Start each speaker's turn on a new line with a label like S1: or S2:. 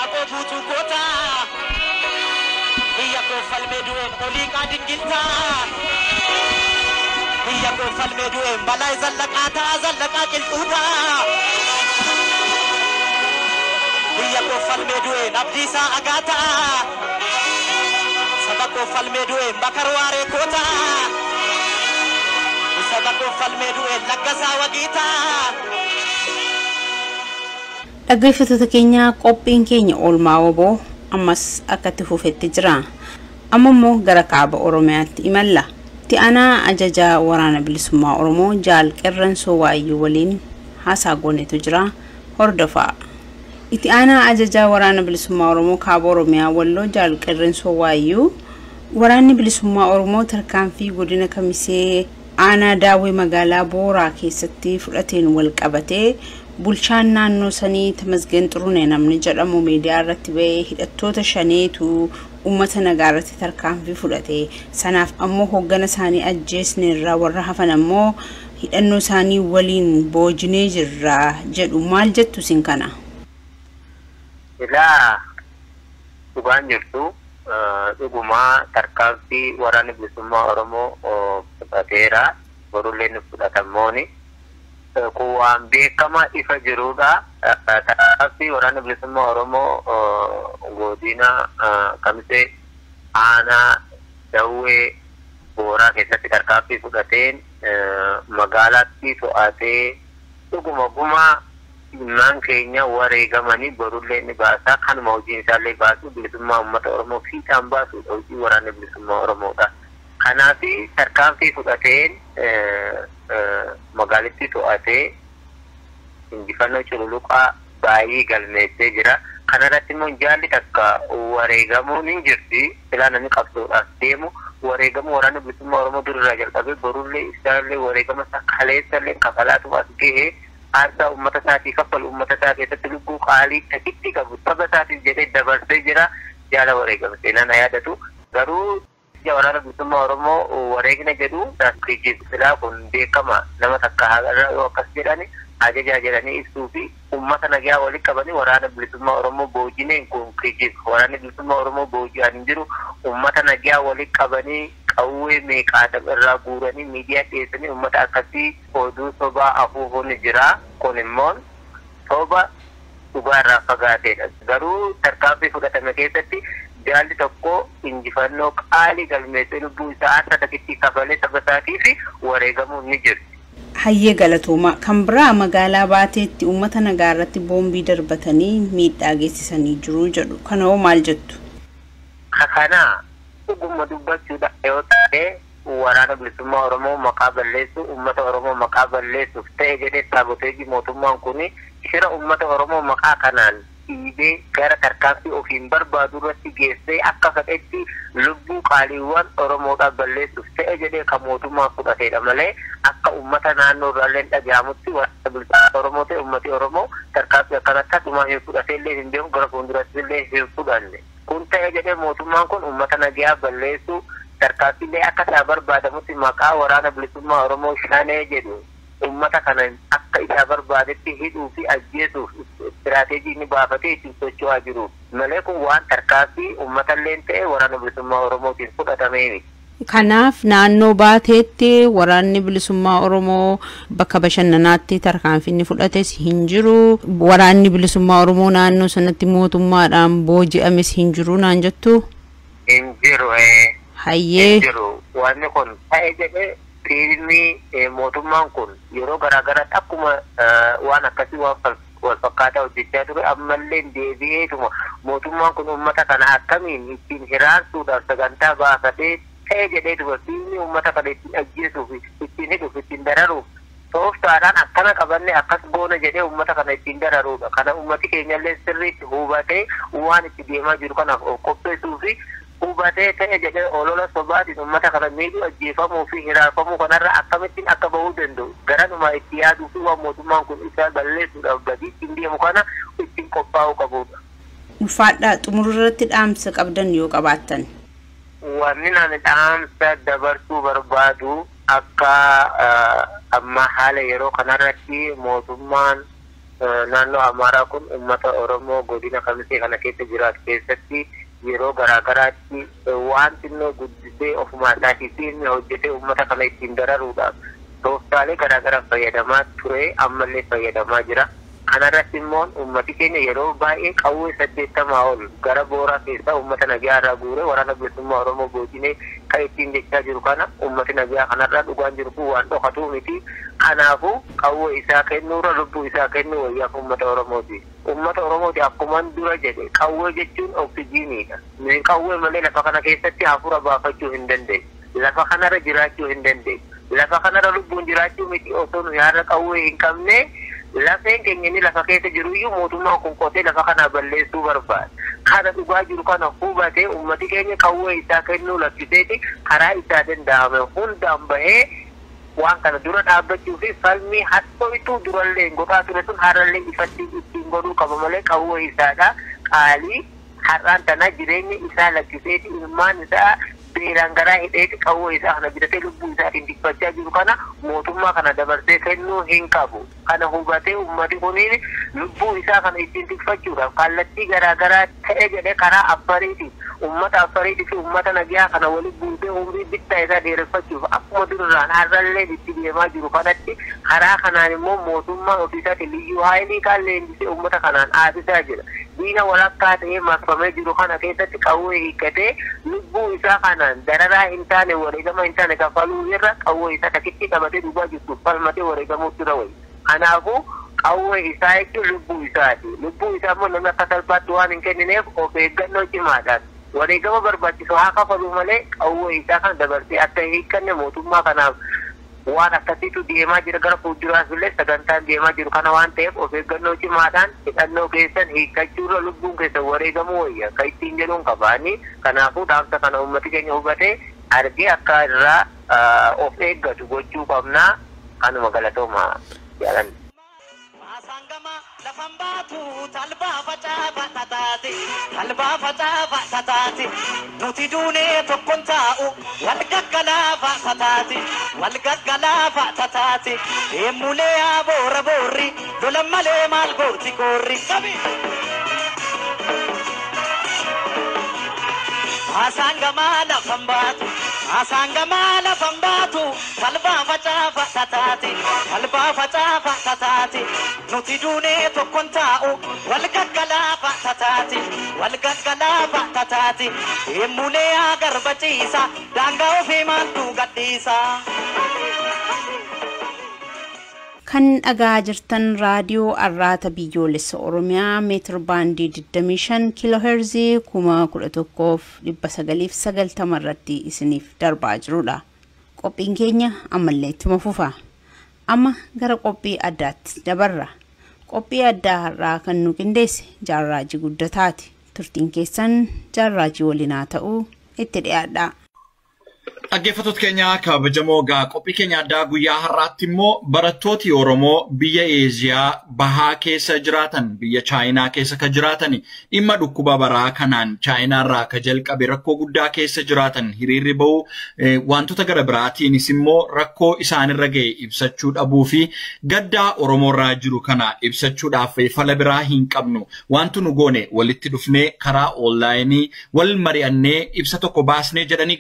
S1: Waaqoo guutuu gootaa. Biyya koo falmee du'een oliiqaa dingiltaa. Biyya koo falmee du'een balaa zallaqaa ta'a zallaqaa qilxuutaa. Biyya koo falmee du'een abdiisaa agaataa. Saba koo falmee du'een bakar waaree kootaa. Saba koo falmee du'een laggasaa wagiitaa.
S2: Dhaggeeffattoota keenya, qophiin keenya oolmaa WBO ammas akka itti fufetti jira. Amma immoo gara kaaba Oromiyaatti imalla. Itti aanaa ajajaa Waraana Bilisummaa Oromoo Jaal Qeerransoo Waayyuu waliin haasaa goonetu jira. Hordofaa. Itti aanaa ajajaa Waraana Bilisummaa Oromoo kaaba Oromiyaa Walloo Jaal Qeerransoo Waayyuu, Waraanni Bilisummaa Oromoo tarkaanfii godina Kamisee aanaa Daawwee magaalaa Booraa keessatti fudhateen wal qabatee bulchaan naannoo sanii Tamasgeen Xurunee namni jedhamu miidiyaa irratti ba'ee hidhattoota shaneetu uummata nagaa irratti tarkaanfii fudhate, sanaaf ammoo hoggana isaanii ajjeesneerra, warra hafan ammoo hidhannoo isaanii waliin boojinee jirra jedhu. Maal jettu isin kana?
S3: Ilaa, dhugaan jirtu dhugumaa tarkaanfii Waraanni Bilisummaa Oromoo fudhateera. Borullee ni fudhatamooni. Kun waan beekama ifa jirudha. Tarkaanfii Waraanni Bilisummaa Oromoo godina Kamisee aanaa Dawwee Booraa keessatti tarkaanfii fudhateen magaalaatti to'atee dhuguma gumaa ilmaan keenya wareegamanii borullee ni baasa. Kanuma hojiin isaallee baasu, bilisummaa uummata Oromoo fiixaan baasudha hojii Waraana Bilisummaa Oromoodha. Kanaaf tarkaanfii fudhateen magaalitti to'atee injifannoo cululuqaa baay'ee galmeessee jira. Kanarratti immoo jaalli takka wareegamuun hin jirti. Silaa namni qabsoodhaaf deemu wareegamu Waraana Bilisummaa Oromoo durirraa jalqabee borullee isaallee wareegama isaa kaleessallee kafalaatuma as gahee aarsaa uummata isaatii kaffalu, uummata isaa keessatti lubbuu qaalii takitti qabu saba isaatiif jedhee dabarsee jira. Jaala wareegame seenaan haa yaadatu. Garuu Waraana Bilisummaa Oromoo wareegna jedhu silaa kun beekama. Nama takka irra yoo akkas jedhani ajajaa jedhanii ibsuu fi uummata nagaa walitti qabanii Waraana Bilisummaa Oromoo boojineen kun kijiba. Waraanni Bilisummaa Oromoo booji'an hin jiru. Uummata nagaa walitti qabanii qawwee meeqaatam irraa guuranii miidiyaa dhiyeessanii uummata akkasii oduu sobaa afuufuun jira. Kun immoo soba dhugaa irraa fagaateedha. Garuu tarkaanfii fudhatame keessatti jaalli tokko injifannoo qaalii galmeessee lubbuu isaa aarsaa takitti kafalee saba isaatii fi wareegamuun ni jirti.
S2: Hayyee, galatooma. Kan biraa magaalaa Baateetti uummata nagaa irratti boombii darbatanii miidhaa geessisanii jiru jedhu. Kana hoo maal jettu?
S3: Kana dhuguma dubbachuudha yoo ta'e, Waraana Bilisummaa Oromoo maqaa balleessu, uummata Oromoo maqaa balleessuuf ta'e jedhee saaboteejii mootummaan kun shira uummata Oromoo maqaa kanaan dhiibee gara tarkaanfii ofiin barbaadu irratti geessee akka fedhetti lubbuu qaaliiwwan Oromoodhaaf balleessuuf ta'e jedhee kan mootummaan fudhatedha malee akka uummata naannoo irraallee dhagahamutti Waraana Bilisummaa Oromoo ta'e uummati Oromoo tarkaanfii akkanatti dhumaa hin fudhatee illee hin beeku, gara fuulduratti illee hin fudhanne. Kun ta'e jedhee mootummaan kun uummata nagaa balleessuu tarkaanfiilee akka isaa barbaadamutti maqaa Waraana Bilisummaa Oromoo shanee jedhu uummata kana akka isaa barbaadetti hidhuu fi ajjeesuuf istiraateejii inni baafatee ittiin socho'aa jiru malee kun waan tarkaanfii uummatallee ta'e Waraana Bilisummaa Oromootiin fudhatamee miti.
S2: Kanaaf naannoo Baateetti Waraanni Bilisummaa Oromoo bakka bashannanaatti tarkaanfii inni fudhates hin jiru. Waraanni Bilisummaa Oromoo naannoo sanatti mootummaadhaan booji'ames hin jiru naan jettu?
S3: Hin jiru.
S2: Hayyee.
S3: Hin jiru. Wanni kun ta'e jedhee fiilmii mootummaan kun yeroo garaagaraatti akkuma waan akkasii waan wal fakkaataa hojjechaa ture ammallee deebi'eetuma mootummaan kun uummata kana akkamiin ittiin hiraarsuudhaaf sagantaa baafatee ta'e jedheetuma fiilmii uummata kana ittiin ajjeesuuf, ittiin hidhuuf, ittiin dararuuf tooftaadhaan akkana qabanne akkas goona jedhee uummata kana ittiin dararuudha. Kana uummati keenyallee sirriitti hubatee waan itti deemaa jiru kanaaf of qopheessuu fi hubatee ta'e jedhee olola sobaatiin uummata kana miidhuu, ajjeefamuu fi hiraarfamuu kanarra akkamittiin akka bahuu danda'u garanuma itti yaaduu fi waan mootummaan kun isaa balleessuudhaaf badii ittiin deemu kana ittiin qophaa'uu qabudha.
S2: Ulfaadhaa, xumura irratti dhaamsa qabdan yoo qabaattan.
S3: Wanni ani dhaamsa dabarsuu barbaadu akka amma haala yeroo kanarratti mootummaan Naannoo Amaaraa kun uummata Oromoo godina Kamisee kana keessa jiraatu keessatti yeroo garaagaraatti waan xinnoo guddisee ofumaa isaatii fiilmii hojjetee uummata kana ittiin dararuudhaaf tooftaalee garaagaraa fayyadamaa ture, ammallee fayyadamaa jira. Kanarratti immoo uummati keenya yeroo baay'ee qawwee 80 ol gara booraa keessaa uummata nagaa irraa guuree waraana bilisummaa Oromoo boojinee kan ittiin jechaa jiru kana uummati nagaa kanarraa dhugaan jiru kun waan dhokatu miti. Kanaafuu qawwee isaa kennuurra lubbuu isaa kennuu wayyaaf uummata Oromooti. Uummata Oromooti akkuma dura jedhe qawwee jechuun oksijiiniidha. Nuyi qawwee malee lafa kana keessatti hafuura baafachuu hin dandeenye. Lafa kanarra jiraachuu hin dandeenye. Lafa kanarra lubbuun jiraachuu miti osoo nuyi har'a qawwee hin qabne lafeen keenya inni lafa keessa jiru iyyuu mootummaan kun qotee lafa kana balleessuu barbaada. Kana dhugaa jiru kana hubatee uummati keenya qawwee isaa kennuu lakkiseeti karaa isaa danda'ame hundaan bahee waan kana dura dhaabbachuu fi falmii hadhooytuu durallee godhaa ture sun har'allee ifatti ittiin godhuu qaba malee qawwee isaadha. Qaalii har'aan tana jireenya isaa lakkiseeti ilmaan isaa beelaan garaa hidheeti qawwee isaa kana bitatee lubbuu isaatiin dhiphachaa jiru kana mootummaa kana dabarsee kennuu hin qabu. Kana hubatee uummati kuniin lubbuu isaa kana ittiin tikfachuudhaaf kallattii garaagaraa ta'e jedhee karaa Affariitiin uummata Affariitii fi uummata nagaa kana waliin buutee umrii bittaa isaa dheereffachuuf akkuma duraan har'allee itti deemaa jiru kanatti karaa kanaan immoo mootummaan ofiisaatiin liyyuu haayilii kaan leenjisee uummata kanaan aasisaa jira. Diina walakkaa ta'ee marfamee jiru kana keessatti qawwee hiikkatee lubbuu isaa kanaan dararaa hin taane wareegama hin taane kaffaluu irra qawwee isaa takkitti qabatee dhugaa jirtu falmatee wareegamuutti irra wayya. Kanaafuu qawwee isaa jechuun lubbuu isaati. Lubbuu isaa immoo namni akka salphaatti waan hin kennineef of eeggannoo cimaadhaan wareegama barbaachisu haa kafaluu malee qawwee isaa kana dabarsee akka hin hiikkanne mootummaa kanaaf waan akkasiitu deemaa jira. Gara fuulduraas illee sagantaan deemaa jiru kana waan ta'eef of eeggannoo cimaadhaan hidhannoo keessan hiikkachuurra lubbuun keessan wareegamuu wayya kan ittiin jedhuun qabaanii. Kanaafuu dhaamsa kana uummati keenya hubatee argee akka irraa of eeggatu gochuu qabnaa. Kanuma galatooma jaalanna.
S1: Lafan baatu talbaa facaafa tataate, talbaa facaafa tataate, nuti duunee tokkon taa'u wal gaggalaafa tataate, wal gaggalaafa tataate, deemulee yaa boora boorri lolan malee maal gooti koorri. Haasaan gamaa lafan baatu, haasaan gamaa lafan baatu, talbaa facaafa tataate, talbaa facaafa tataate, nuti duunee tokkon taa'u wal gaggalaafa tataate, wal gaggalaafa tataate, deemulee yaa garba ciisa, daangaa ofii maaltu gadhiisa.
S2: Kan dhagaa jirtan raadiyoo Arraata Biyyoolessa Oromiyaa meetir baandii 25 kiiloo heerzii 11,990 irratti isiniif darbaa jirudha. Qophiin keenya ammallee ittuma fufa. Amma gara qophii addaatti dabarra. Qophii addaa har'aa kan nu qindeesse Jaarraajii Guddataati. Turtiin keessan Jaarraajii waliin haa ta'u, itti dhiyaadha.
S4: Dhaggeeffattoota keenya kabajamoo, egaa qophii keenya addaa guyyaa har'aatti immoo barattooti Oromoo biyya Eeziyaa bahaa keessa jiraatan, biyya Chaayinaa keessa kan jiraatan, dhimma dhukkuba baraa kanaan Chaayinaa irraa ka jalqabe rakkoo guddaa keessa jiraatan hiriirri ba'uu, wantoota gara biraatiinis immoo rakkoo isaanirra ga'e ibsachuu dhabuu fi gaddaa Oromoo irraa jiru kana ibsachuudhaaf fala biraa hin qabnu. Wanti nu goone walitti dhufnee karaa onlaayinii wal mari'annee ibsa tokko baasnee jedhanii.